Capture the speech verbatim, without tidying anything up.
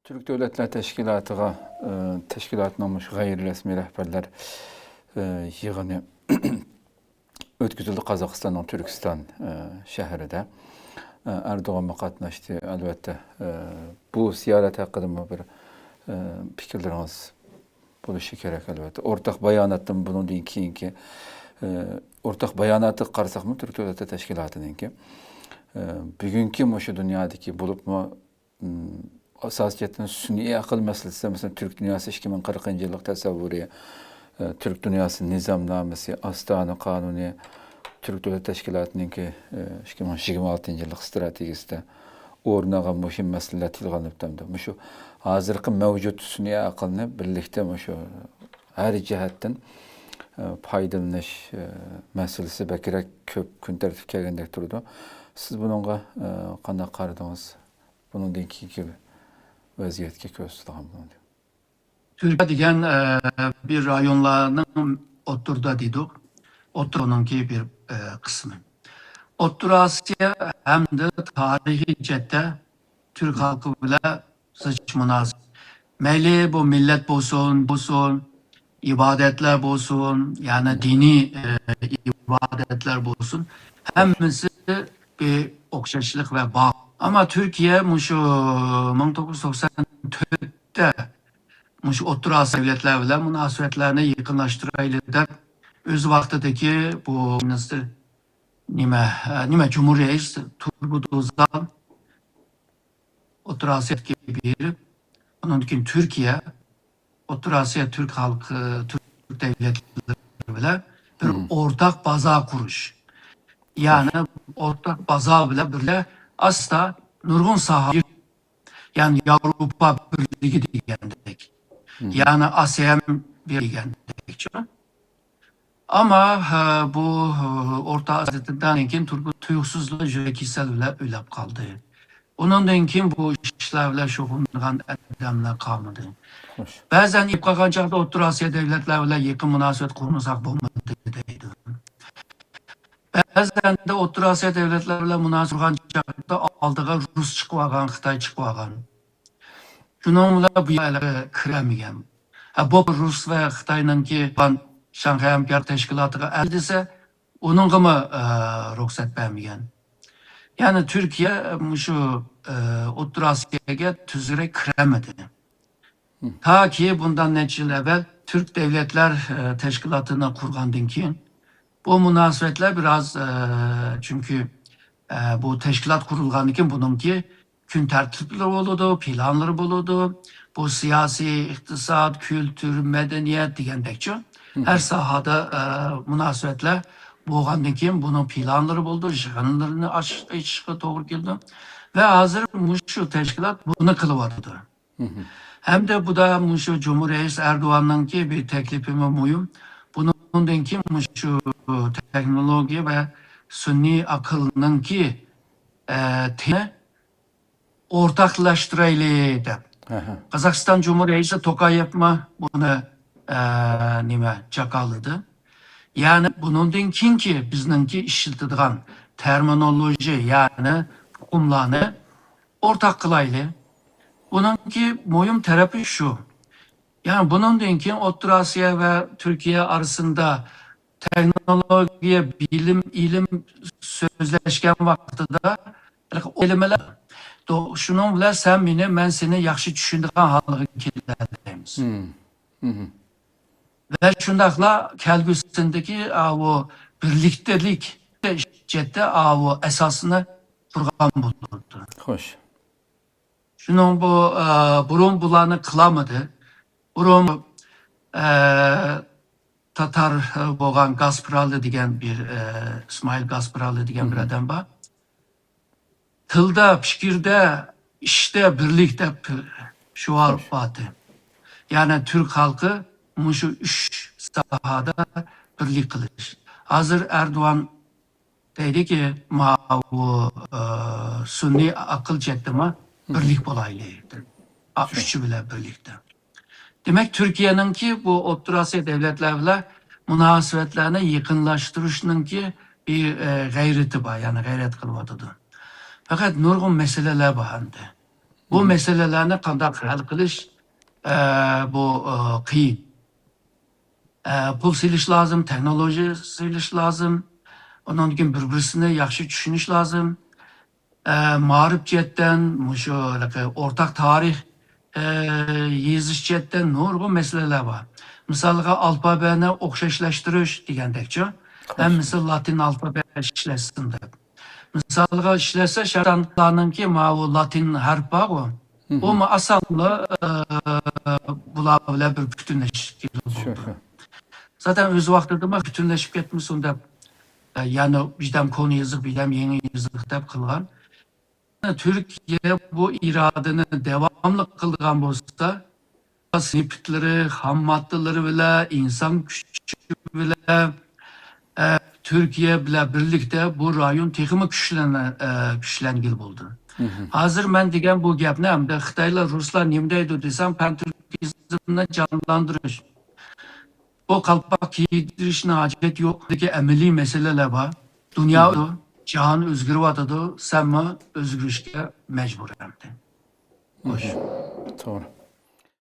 تۈرك دۆلەتلەر تەشكىلاتىغا، ئى، تەشكىلاتنىڭ مۇشۇ غەيرىي رەسمىي رەھبەرلەر، ئى، يىغىنى ئۆتكۈزۈلدى قازاقىستاننىڭ تۈركىستان، ئى، شەھىرىدە. ئى، ئەردوغانمۇ قاتناشتى، ئەلۋەتتە. ئى، بۇ زىيارەت ھەققىدىمۇ بىر، ئى، پىكىرلىرىڭىز بولۇشى كېرەك، ئەلۋەتتە. ئورتاق باياناتتىن بۇنىڭدىن كېيىنكى، ئى، ئورتاق باياناتىغا قارىساقمۇ، تۈرك دۆلەتلەر تەشكىلاتىنىڭكى، ئى، بۈگۈنكى مۇشۇ دۇنيادىكى بولۇپمۇ، م، ئاساسىي جەھەتتىن سۈنئىي ئەقىل مەسىلىسى، مەسىلەن، تۈرك دۇنياسى ئىككى مىڭ قىرىقىنچى يىللىق تەسەۋۋۇرى، ئە، تۈرك دۇنياسى نىزامنامىسى، ئاستانا قانۇنى، تۈرك دۆلەت تەشكىلاتىنىڭكى، ئە، ئىككى مىڭ يىگىرمە ئالتىنچى يىللىق ئىستراتېگىيىسىدە ئورۇن ئالغان مۇھىم مەسىلىلەر تىلغا ئېلىنىپتۇ. مۇشۇ ھازىرقى مەۋجۇت سۈنئىي ئەقىلنى بىرلىكتە مۇشۇ ھەر جەھەتتىن، ئە، پايدىلىنىش، ئە، مەسىلىسى بەكرەك كۆپ كۈن تەرتىپكە كەلگەندەك تۇرىدۇ. سىز بۇنىڭغا، ئە، قانداق قارىدىڭىز؟ بۇنىڭدىن كېيىنكى ۋەزىيەتكە كۆرسىتىدىغان بۇنىڭدىن. تۈركىيە دېگەن، ئە، بىر رايونلارنىڭ ئوتتۇرىدا دېدۇق. ئوتتۇرىنىڭكى بىر، ئە، قىسمى. ئوتتۇرا ئاسىيا ھەمدە تارىخىي جەھەتتە تۈرك خەلقى بىلەن زىچ مۇناسىۋەت. مەيلى بۇ مىللەت بولسۇن، بولسۇن، ئىبادەتلەر بولسۇن، يەنى دىنىي، ئە، ئىبادەتلەر بولسۇن، ھەممىسى بىر ئوخشاشلىق ۋە باغ. ئەمما تۈركىيە مۇشۇ مىڭ توققۇز يۈز توقسان تۆتتە مۇشۇ ئوتتۇرا ئاسىيا دۆلەتلەر بىلەن مۇناسىۋەتلەرنى يېقىنلاشتۇرايلى دەپ، ئۆز ۋاقتىدىكى بۇ مىنىستىر نېمە، ئە، نېمە، جۇمھۇر رەئىس تۇرغۇت ئۆزال ئوتتۇرا ئاسىيادىكى بېرىپ، ئۇنىڭدىن كېيىن تۈركىيە، ئوتتۇرا ئاسىيا تۈرك خەلقى، تۈرك دۆلەتلىرى بىلەن بىر ئورتاق بازا قۇرۇش. يەنى ئورتاق بازا بىلەن بىرلە ئاستا نۇرغۇن ساھە، يەنى ياۋروپا بىرلىكى دېگەندەك. يەنى ئاسىيا بىر دېگەندەكچۇ. ئەمما، ھە، بۇ، ھە، ئورتا ئاسىيادىن كېيىن تۇرغۇت تۇيۇقسىزلا يۈرەك كېسەل بىلەن ئۆلۈپ قالدى. ئۇنىڭدىن كېيىن بۇ ئىشلار بىلەن شۇغۇللىنىدىغان ئادەملەر قالمىدى. خوش. بەزەن ئۆلۈپ قالغان چاغدا ئوتتۇرا ئاسىيا دۆلەتلەر بىلەن يېقىن مۇناسىۋەت قۇرمىساق بولمىدى دەيدۇ. بەزەندە ئوتتۇرا ئاسىيا دۆلەتلەر بىلەن مۇناسىۋەت قۇرغان چاغدا ئالدىغا رۇس چىقىۋالغان، خىتاي چىقىۋالغان. شۇنىڭ بىلەن بۇ يەرلەرگە كىرەلمىگەن. ھە، بۇ رۇس ۋە خىتاينىڭكى شاڭخەي ھەمكارلىق تەشكىلاتىغا ئەل دېسە، ئۇنىڭغىمۇ، ئە، رۇخسەت بەرمىگەن. يەنى تۈركىيە مۇشۇ، ئە، ئوتتۇرا ئاسىياگە تۈزۈكرەك كىرەلمىدى. تاكى بۇندان نەچچە يىل ئەۋۋەل تۈرك دۆلەتلەر، ئە، تەشكىلاتىنى قۇرغاندىن كېيىن، بۇ مۇناسىۋەتلەر بىراز، ئە، چۈنكى، ئە، بۇ تەشكىلات قۇرۇلغاندىن كېيىن بۇنىڭكى كۈن تەرتىپلىرى بولىدۇ، پىلانلىرى بولىدۇ. بۇ سىياسىي، ئىقتىساد، كۈلتۈر، مەدەنىيەت دېگەندەكچۇ. ھەر ساھەدە، ئە، مۇناسىۋەتلەر بولغاندىن كېيىن بۇنىڭ پىلانلىرى بولىدۇ، يىغىنلىرىنى ئاچ-، ئېچىشقا توغرا كېلىدۇ. ۋە ھازىر مۇشۇ تەشكىلات بۇنى قىلىۋاتىدۇ. ھەمدە بۇدا مۇشۇ جۇمھۇر رەئىس ئەردوغاننىڭكى بىر تەكلىپىمۇ مۇھىم. بۇنىڭدىن كېيىن مۇشۇ تېخنولوگىيە ۋە سۈنئىي ئەقىلنىڭكى، ئە، تېنى ئورتاقلاشتۇرايلى دەپ. قازاقىستان جۇمھۇر رەئىسى توكايېۋمۇ بۇنى، ئە، نېمە، جاكارلىدى. يەنى بۇنىڭدىن كېيىنكى بىزنىڭكى ئىشلىتىدىغان تېرمىنولوگىيە، يەنى ئۇقۇملارنى ئورتاق قىلايلى. بۇنىڭكى مۇھىم تەرىپى شۇ. يەنى بۇنىڭدىن كېيىن ئوتتۇرا ئاسىيا ۋە تۈركىيە ئارىسىدا تېخنولوگىيە، بىلىم، ئىلىم سۆزلەشكەن ۋاقتىدا، ئىلىملەر، شۇنىڭ بىلەن سەن مېنى، مەن سېنى ياخشى چۈشىنىدىغان ھالغا كېلەلەيمىز. ۋە شۇنداقلا كەلگۈسىدىكى ئاۋۇ بىرلىكتىلىك جەھەتتە ئاۋۇ ئاساسىنى قۇرغان بولىدۇ. خوش. شۇنىڭ بۇ، ئە، بۇرۇن بۇلارنى قىلالمىدى. بۇرۇن، ئە، تاتار، ئە، بولغان گاسپرالى دېگەن بىر، ئە، ئىسمائىل گاسپرالى دېگەن بىر ئادەم بار. تىلدا، پىكىردە، ئىشتا بىرلىك دەپ شوئار بارتى. يەنى تۈرك خەلقى مۇشۇ ئۈچ ساھەدە بىرلىك قىلىش. ھازىر ئەردوغان دەيدىكى، ماۋۇ، ئە، سۈنئىي ئەقىل جەھەتتىمۇ بىرلىك بولايلى. ئا، ئۈچى بىلەن بىرلىكتە. دېمەك، تۈركىيەنىڭكى بۇ ئوتتۇرا ئاسىيا دۆلەتلەر بىلەن مۇناسىۋەتلەرنى يېقىنلاشتۇرۇشنىڭكى بىر، ئە، غەيرىتى بار، يەنى غەيرەت قىلىۋاتىدۇ. پەقەت نۇرغۇن مەسىلىلەر بار ئەمدى. بۇ مەسىلىلەرنى قانداق ھەل قىلىش، ئە، بۇ، ئە، قىيىن. ئە، پۇل سېلىش لازىم، تېخنولوگىيە سېلىش لازىم. ئۇنىڭدىن كېيىن بىر-بىرسىنى ياخشى چۈشىنىش لازىم. ئە، مائارىپ جەھەتتىن، مۇشۇ ھېلىقى ئورتاق تارىخ، ئە، يېزىش جەھەتتىن نۇرغۇن مەسىلىلەر بار. مىسالغا، ئالفابېنى ئوخشاشلاشتۇرۇش دېگەندەكچۇ. ھەممىسى لاتىن ئالفابېسى ئىشلەتسۇن دەپ. مىسالغا ئىشلەتسە، شەيتانلارنىڭكى ماۋۇ لاتىن ھەرپ بارغۇ، ئۇمۇ ئاسانلا، ئە، بۇلار بىلەن بىر پۈتۈنلەشكىلى بولىدۇ. زاتەن ئۆز ۋاقتىدىمۇ پۈتۈنلەشىپ كەتمىسۇن دەپ، ئە، يەنى بىردەم كونا يېزىق، بىردەم يېڭى يېزىق دەپ قىلغان. تۈركىيە بۇ ئىرادىنى داۋاملىق قىلىدىغان بولسا، سېپىتلىرى، خام ماددىلىرى بىلەن، ئىنسان كۈچى بىلەن، ئە، تۈركىيە بىلەن بىرلىكتە بۇ رايون تېخىمۇ كۈچلەنە-، ئە، كۈچلەنگىلى بولىدۇ. ھازىر مەن دېگەن بۇ گەپنى ئەمدى خىتايلار، رۇسلار نېمە دەيدۇ دېسەڭ، پەن تۈركىزمنى جانلاندۇرۇش. بۇ قالپاق كىيدۈرۈشنىڭ ھاجىتى يوق. لېكىن ئەمەلىي مەسىلىلەر بار. دۇنيا، جاھان ئۆزگىرىۋاتىدۇ. سەنمۇ ئۆزگىرىشكە مەجبۇر ئەمدى. خوش. توغرا.